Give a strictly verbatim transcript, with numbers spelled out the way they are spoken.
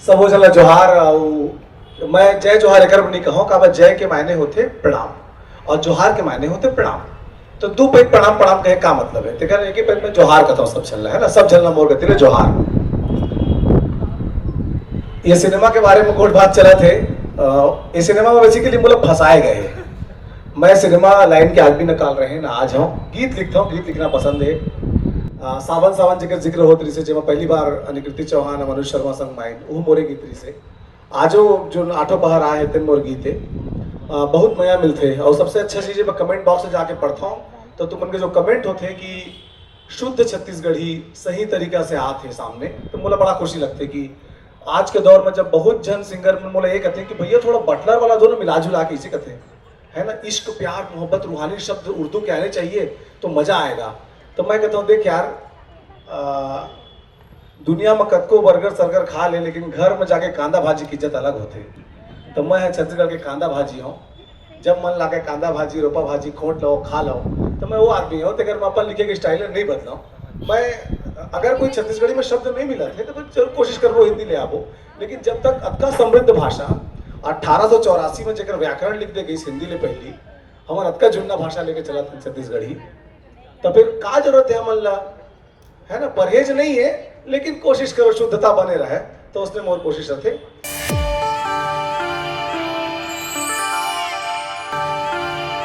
सबो झन ला जोहार। अउ मैं जय जोहार एकर बर नइ कहंव, काबर जय के मायने होथे प्रणाम अउ जोहार के मायने होथे प्रणाम। तो दू पइत प्रणाम प्रणाम कहे का मतलब हे? तेकर एक ही पइत में जोहार कहथंव सब झन ला, है ना? सब झन ला मोर कति ले जोहार। ये सिनेमा के बारे में गोठ बात चलत हे। अ, ये सिनेमा में basically मोला फंसाए गए हे। मैं सिनेमा लाइन के आदमी न काल रहें न आज हंव। गीत लिखथंव, गीत लिखना पसंद हे। अ, सावन सावन जेकर जिक्र होत रहिसे, जेमा पहली बार अनिकृति चौहान अउ मनोज शर्मा संग माइन, वो मोरे गीत रहिसे। आजो जो आठों पहर आए हे, तेन मोर गीत हे। अ, बहुत मया मिलथे। अउ सबसे अच्छा चीज हे, मैं comment box में जाके पढ़थंव, तो तुमन के जो comment होथे कि शुद्ध छत्तीसगढ़ी सही तरीका से आत हे सामने, तो मोला बड़ा खुशी लगथे कि आज के दौर में जब बहुत झन singer मन मोला ये कथे कि भैया थोड़ा बटलर वाला दो ना, मिला जुला के इसे कथे, है ना, इश्क प्यार मोहब्बत रूहानी शब्द उर्दू के आने चाहिए तो मजा आएगा। तो मैं कहता हूँ, देख यार, आ, दुनिया में कतको बर्गर सर्गर खा ले, लेकिन घर में जाके कांदा भाजी की इज्जत अलग होथे। तो मैं ह छत्तीसगढ़ के कांदा भाजी हंव। जब मन लागे कांदा भाजी, रोपा भाजी खोंट लव, खा लव। तो मैं वो आदमी हंव, तेकर मैं अपन लिखे के स्टाइल नहीं बदलंव। मैं, अगर कोई छत्तीसगढ़ी में शब्द नहीं मिलत हे, तो मैं जरूर कोशिश करबो हिंदी ले आबो। लेकिन जब तक अतका समृद्ध भाषा, अठारह सौ चौरासी में जेकर व्याकरण लिख दे गइस हिंदी ले पहली, हमन अतका जुन्ना भाषा लेके चलत हन छत्तीसगढ़ी, तो फिर का जरूरत हे हमन ला, है ना? परहेज नहीं हे, लेकिन कोशिश करो शुद्धता बने रहे, तो उसने मोर कोशिश रथे।